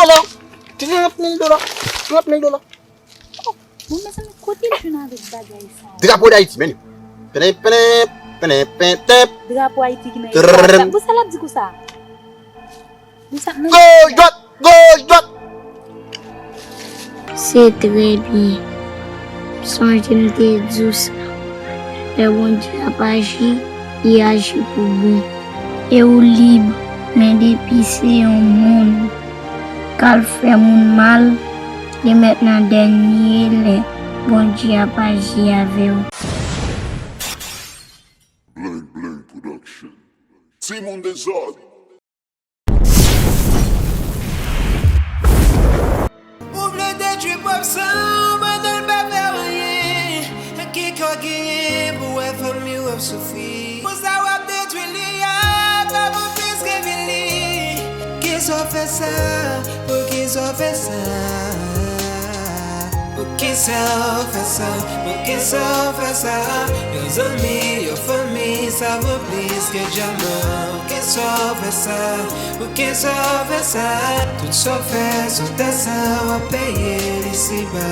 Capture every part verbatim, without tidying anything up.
Alo! Trant mil dola! Trant mil dola! Oh, bon, mezanmi, kote l jwenn avèk bagay sa yo? Drapo Dayiti, men li. Penen, penen, penen, penen, penen. Drapo Ayiti ki nan... Trrrrrm. Pou sa l ap di konsa? Pou sa, non. Goch dwat! Goch dwat! Se trè byen. Sonje m te di w sa. Lè Bondye ap aji, li aji pou bon. E ou lib, men depi se yon moun k al fè moun mal, li mèt nan dènye lè Bondye ap aji avè w. Bling Bling Production. Timoun Dezòd. Ou vle detwi pwòp san w pandan l pa fè w anyen. Ki kè w genyen pou w wè fanmi w ap soufri? Pou sa w ap detwi li a, pa pou plis ke vini. Poukisa w fè sa? Poukisa w fè sa? Poukisa w fè sa? Poukisa w fè sa? Yon zanmi, yon fanmi, sa vo plis ke dyaman. Poukisa w fè sa? Poukisa w fè sa? Tout sa w fè sou tè sa, w ap peye l isiba.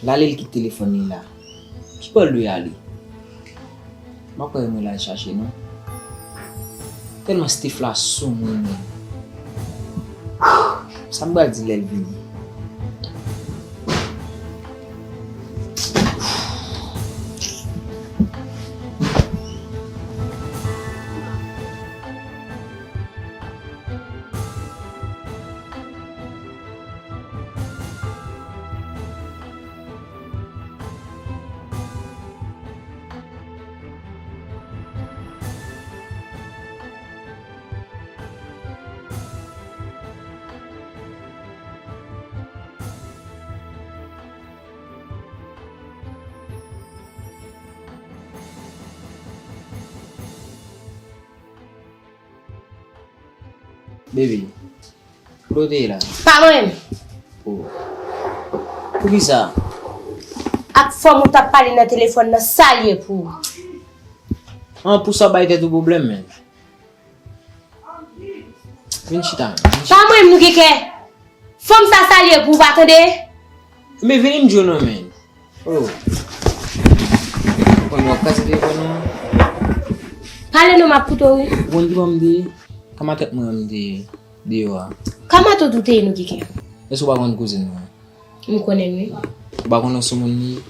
L ale, l kite telefòn li la. Ki bò l dwe ale? M pa kwè mwen l al chache non. Tèlman Steph la soumoun menm. Sa m pral di lè l vini? Baby, kote w te ye la? Pa mwen menm. Oh. Poukisa? Ak fanm ou t ap pale nan telefòn nan, sa l ye pou ou? An, pou sa w bay tèt ou pwoblèm, menm. Vin chita, menm. Vin chita. Pa mwen menm nou gen kè. Fanm sa, sa l ye pou ou, pa tande? Men vini m di w non, menm. Oh. Konn w ap kase telefòn nan. Pale non, m ap koute w, wi. Ou konn ki bò m te ye? Ka matant mwen an m te ye deyò a. Ka matant ou te ye nou, Kiki? Èske w pa konn kouzin mwen? M konnen l, wi. Ou pa konn yon soumoun li ye?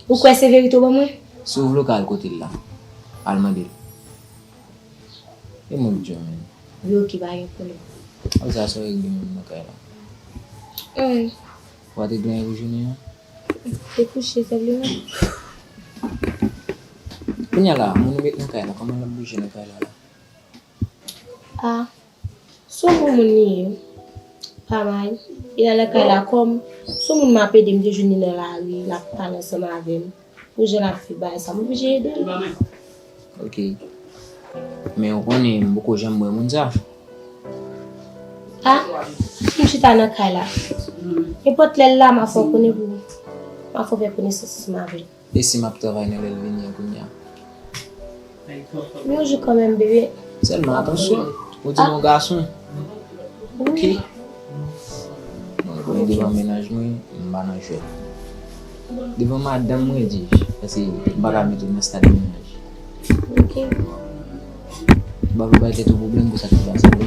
Ou kwè se verite w ban mwen? Si w vle, w ka al kote l la. Al mande l. E mwen k di w, menm. Wi, oke, pa gen pwoblèm. Apre sa, sa w regle menm nan kay la? Anyen. Ou pa te gen anyen pou jounen an? Te kouche senpleman. Kounye a la, moun ou met nan kay la, kòman l ap bouje nan kay la la? A, se yon bon moun li ye. Pa mal. Li la nan kay la kòm se yon moun m ap ede, m te jwenn li nan lari, l ap pale ansanm avè m. Pou jan l ap viv bagay sa, m oblije ede l. Ok. Men ou konnen, m poko janm wè moun sa. A, m chita nan kay la. Nenpòt lè l la, m a fè w konnen pou, m a fè w fè konesans ansanm avè l. E si m ap travay nan lè l vini an kounye a? Yon jou kanmenm, bebe. Sèlman atansyon, ou di m yon gason. Ok. Mwen konnen devan mennaj mwen, m pa nan jwèt. Devan madanm mwen, di, paske m pa ka mete w nan stad mennaj. Ok. M pa vle bay tèt ou pwoblèm pou sa k te pase, ok?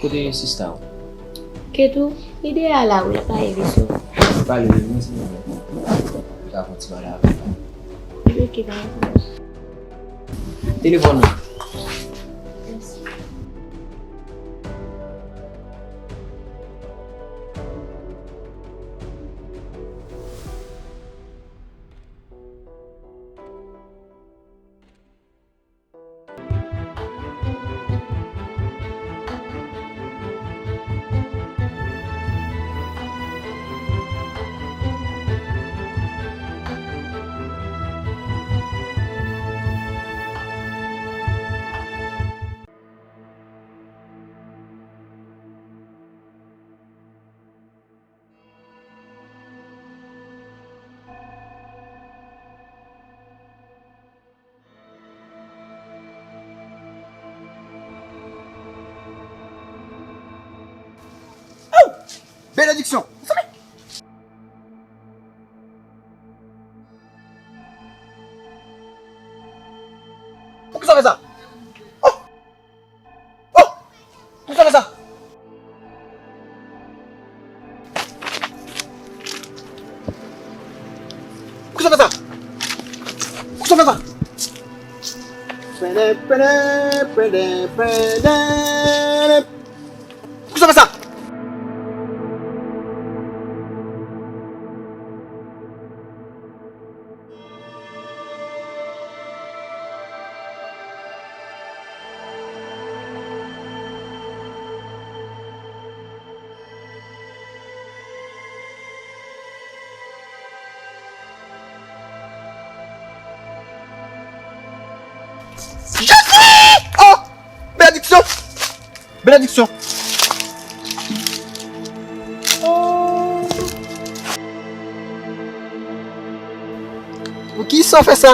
Kote sista w? Ketou, li deyò la wi, l ap lave veso. Pale, wi, silvouplè. M ta fè yon ti pale avè l la. Ok, pa gen pwoblèm. Telefòn ou. Mèsi. Aww! Benediksyon! Poukisa w fè sa? Oh! Oh! Poukisa w fè sa? Poukisa w fè sa? Poukisa w fè sa? Pende, pende, pende, pende. Poukisa w fè sa? Jezi! Oh! Benediksyon! Benediksyon! Oh! Poukisa w fè sa?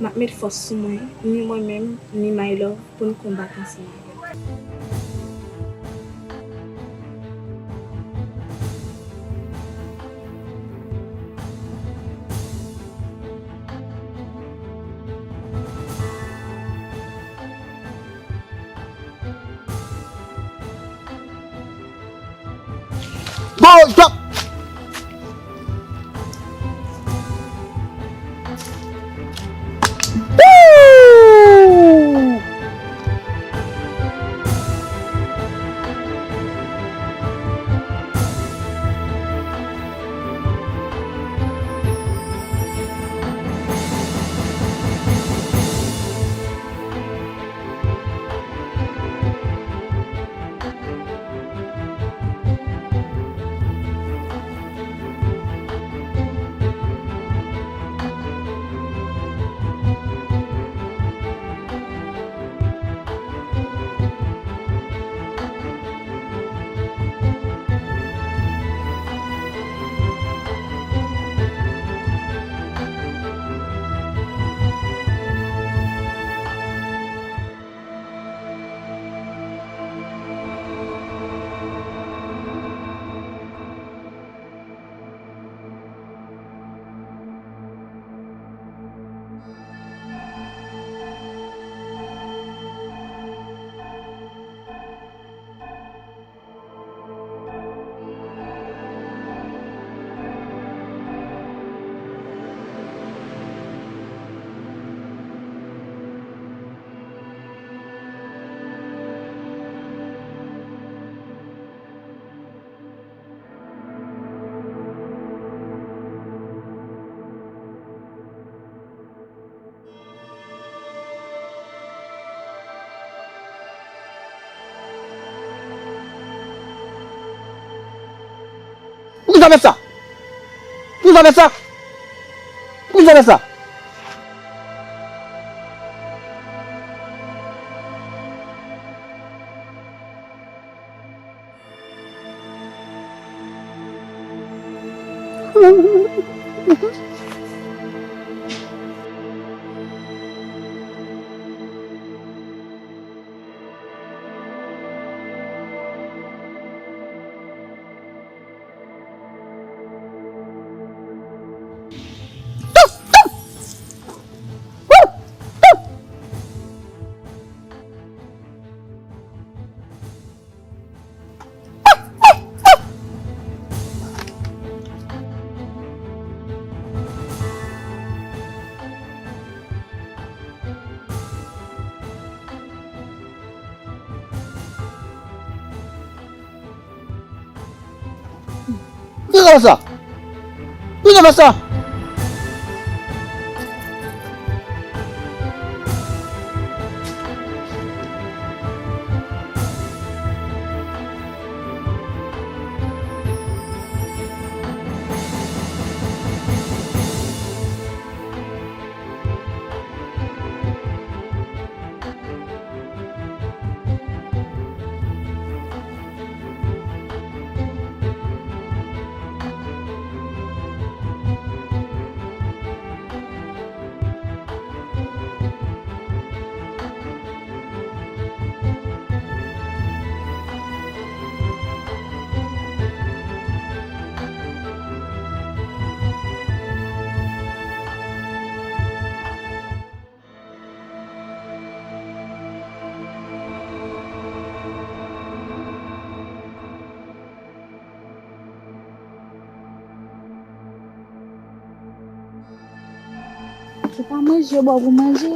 M ap met fòs sou mwen, ni mwen menm, ni My Love, pou n konbat ansanm avè l. Bon, stop! Woo! Poukisa w fè sa? Poukisa w fè sa? Poukisa w fè sa? Ki sa? Ki sa? Se pa manje yo ba w pou manje.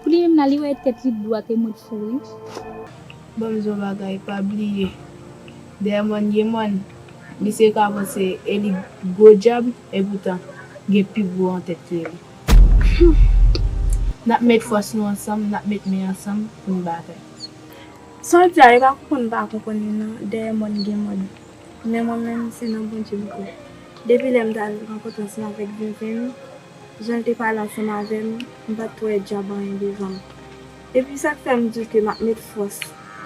Pou li menm la, li wè tèt li dwat e mòd fou wi. Ban m di w yon bagay, pa bliye. Dèyè mòn gen mòn. Misye ka panse e li gwo dyab, epoutan gen pi gwo antèt ke li. N ap met fòs nou ansanm, n ap met men ansanm pou n batay. Sa w di a, yo pa konprann, pa konprann li non. Dèyè mòn gen mòn. Men mwen menm, se nan Bondye m kwè. Depi lè m t al rankontre ansanm avèk Zenzen, jan l te pale ansanm avè m, m pa t wè dyab anyen devan m. Epi sa k fè m di w ke m ap met fòs,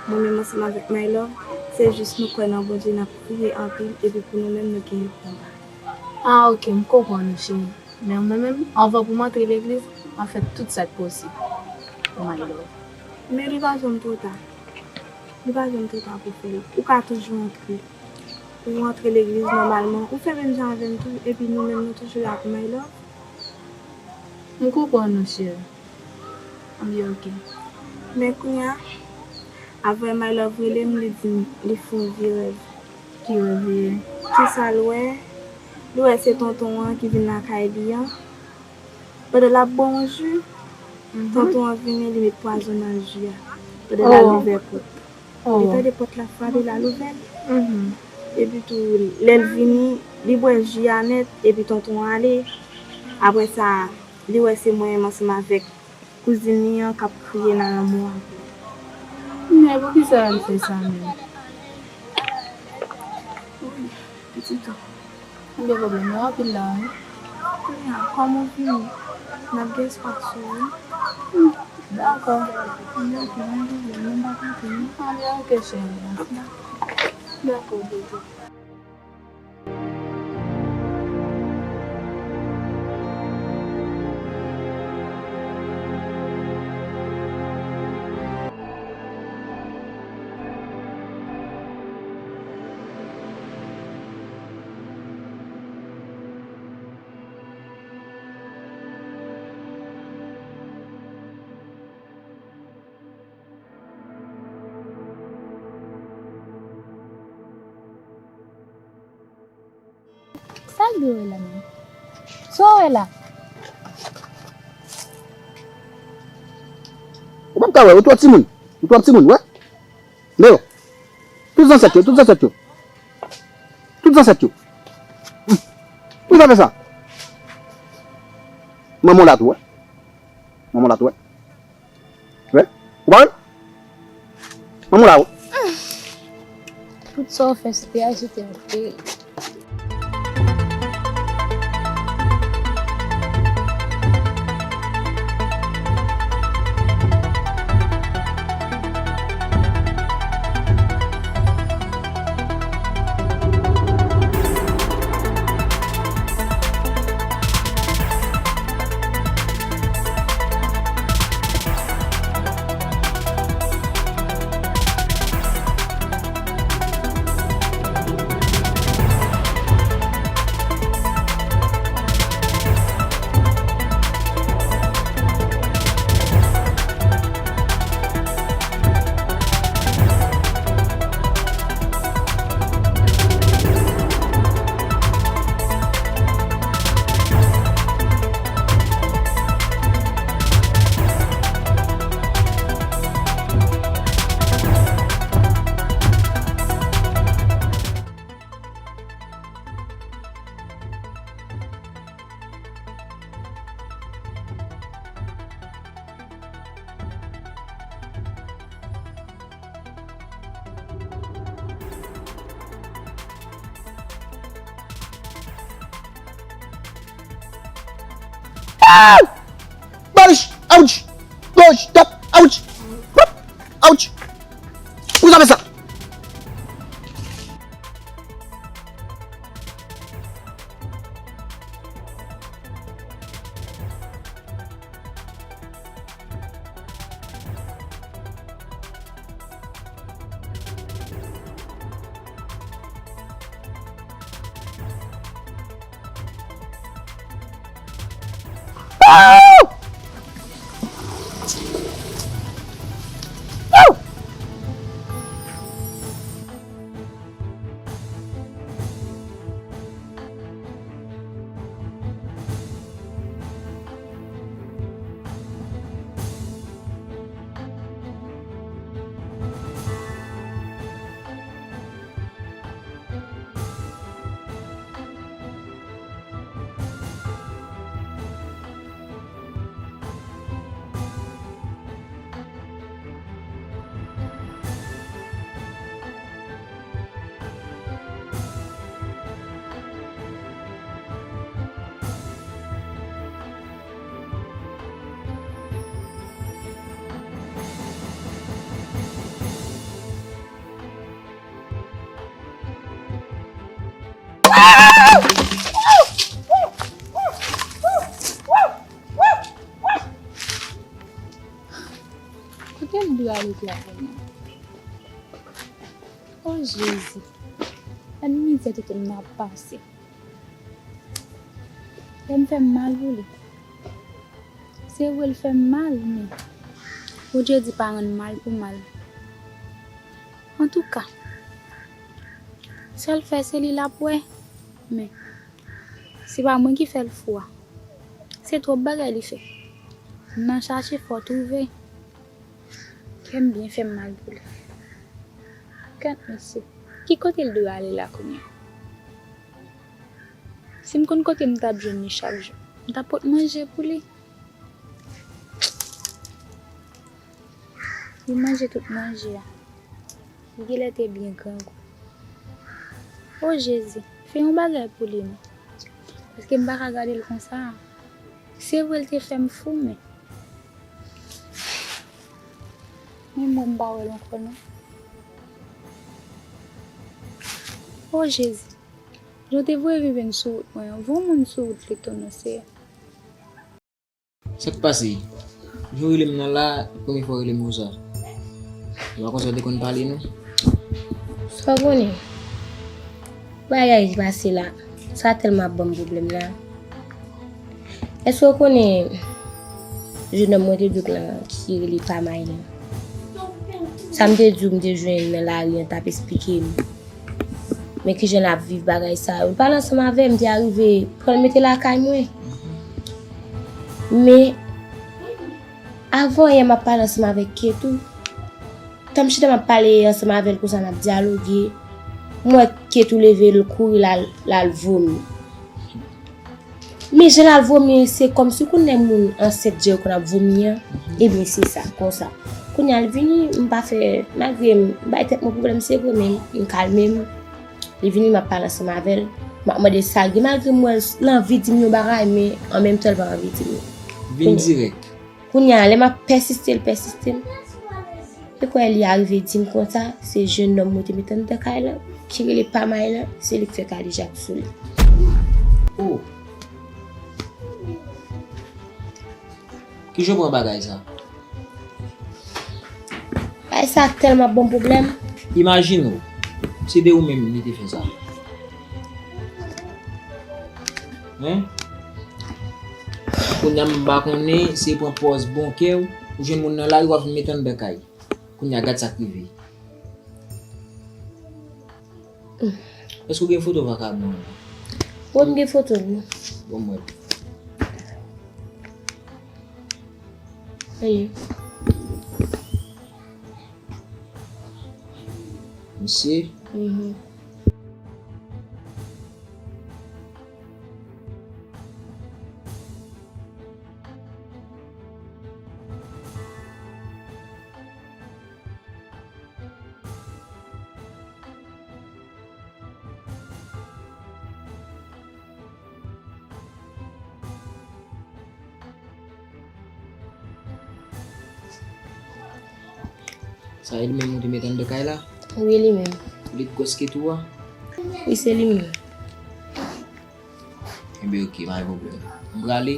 mwen menm ansanm avèk My Love, se jis nou kwè nan Bondye, n ap priye anpil, epi pou nou menm, nou gen yon konba. Ah, ok, m konprann ou, cheri. Men mwen menm, anvan pou m antre legliz, m ap fè tout sa k posib pou my love. Men li pa janm twò ta. Li pa janm twò ta pou fè l. Ou ka toujou antre. Ou antre legliz nòmalman. Ou fè menm jan avè m tou. Epi nou menm nou toujou la pou my love. M konprann ou, cheri. Ann, ok. Men kounye a, apre my love rele m, li di m li fè yon vye rèv. Ki rèv li ye? Kisa l wè? Li wè se tonton an ki vin lakay li an. Pandan l ap bwè yon ji, tonton an vini, li met pwazon nan ji a. Pandan l al ouvè pòt. Li tande pòt la frape, l al ouvè l. Epi tou, lè l vini, li bwè ji a nèt, epi tonton an ale. Apre sa, li wè se mwen menm ansanm avèk kouzin li an k ap kriye nan lanmou a. Men poukisa l fè sa menm? Pitit ou. Gen pwoblèm nan anpil la, wi. Kounye a, kòm ou vini, n ap gen espas sou ou, wi. Dakò. Anben, ok, pa gen pwoblèm, mwen pa konte, non. Anben, ok, cheri. Dakò, bebe. Sa l dwe wè la menm? Sa w wè la? Ou p ap ka wè, ou twò timoun. Ou twò timoun, wè. Leo. Tout zansèt yo, tout zansèt yo. Tout zansèt yo. Hmm. Poukisa w fè sa? Manman w la tou, wè. Manman w la tou, wè. Wè? Ou pa wè l? Manman w la, wè. Tout sa w fè, se te ajoute yon pil. Ah! Balish! Ouch! Gosh! Tap! Ouch! Hop! Ouch! Poukisa w fè sa? ki ap vini. O Jezi, gad mizè Toto m nan ap pase. Kè m fè m mal pou li. Se vre l fè m mal, men Bondye di pa rann mal pou mal. Antouka, sa l fè se li l ap wè, men se pa mwen ki fè l fou a. Se twòp bagay li fè. Nan chache fò twouve. Kè m byen fè m mal pou li. Gad mesye, ki kote l dwe ale la kounye a? Si m konn kote m t ap jwenn li chak jou, m t ap pot manje pou li. Li manje tout manje a. Li genlè te byen grangou. O Jezi, fè yon bagay pou li non. Paske m pa ka gade l konsa. Se vre l te fè m fou, men men mwen m pa wè l ankò non. O Jezi, jan w te voye Vivienne sou wout mwen an, voye yon moun sou wout li tou non, Seyè. Sa k pase? Jan w rele m nan la, premye fwa w rele m konsa. E pa konsa w te konn pale non. Sa w konnen? Bagay ki pase la, sa tèlman ap ban m pwoblèm la. Èske w konnen jennonm mwen te di w lan ki rele Pamay lan? Sa m te di w m te jwenn nan lari an t ap esplike m. Men kijan l ap viv bagay sa yo. L pale ansanm avè m, m te arive pran l mete lakay mwen. Men avan yè m ap pale ansanm avèk Ketou. Tan m chita m ap pale ansanm avè l konsa n ap dyaloge. M wè Ketou leve l kouri l al, l al vomi. Men jan l al vomi an, se kòmsi kounye a moun ansent jan yo konn ap vomi an. Ebyen, se sa, konsa. Kounye a l vini, m pa fè, malgre m bay tèt mwen pwoblèm, se vre, men m kalme m. Li vini, m ap pale ansanm avè l. M ap mande sa l gen, malgre m wè l anvi di m yon bagay, men an menm tan l pa anvi di m. Vin dirèk. Kounye a, lè m ap pèsiste, l pèsiste m. E kwè li arive di m konsa, se jennonm mwen te mete anndan kay lan, ki rele Pamay lan, se li k fè kadejak sou li. Oh! Kijan w pran bagay sa? Bagay sa tèlman ap ban m pwoblèm. Imajine w, se de ou menm li te fè sa. Hein? Kounye a m pa konnen, se pran pòz bon kè w, ou jwenn moun nan lari, w ap vin mete anndan kay. Kounye a gad sa k rive. Èske w gen foto vakabon an? Wi, m gen foto l wi. Bon, mwen. Ayi. Misye. Mhm. Sa e li menm ou te met anndan kay la? Wi, li menm. Li k gwòs ke tou a? Wi, se li menm. Enben, oke, pa gen pwoblèm. M prale,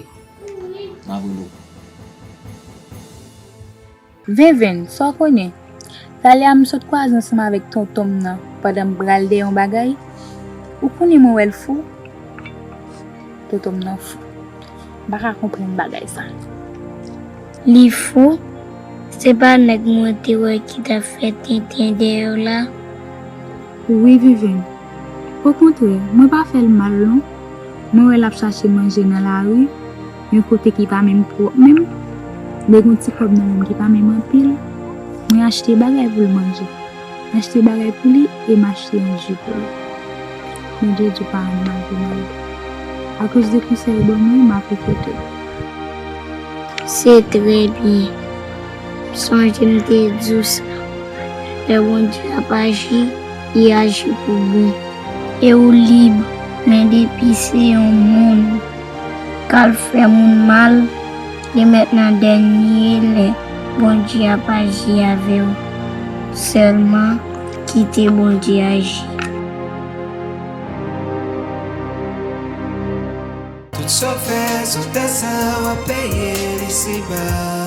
m ap rele w. Venvenn, sa w konnen? Talè a m sot kwaze ansanm avèk tonton m nan pandan m pral dèyè yon bagay. Ou konnen mwen wè l fou? Tonton m nan fou. M pa ka konprann bagay sa. Li fou? Se pa nèg mwen te wè ki t ap fè tenten dèyè w la? Wi, Vivienne. Okontrè, mwen pa fè l mal non. Mwen wè l ap chache manje nan lari, yon kote ki pa menm pwòp menm. Li gen yon ti kòb nan men m ki pa menm anpil. Mwen achte bagay pou l manje. M achte bagay pou li e m achte yon ji pou li. Bondye di w pa rann mal pou mal. Akoz de konsèy ou ban mwen, m aplike tout. Se trè byen. Sonje m te di w sa. Lè Bondye ap aji, li aji pou bon. E ou lib, men depi se yon moun k al fè moun mal, li mèt nan dènye lè Bondye ap aji avè w. Sèlman kite Bondye aji. Tout sa w fè sou tè sa, w ap peye l isiba.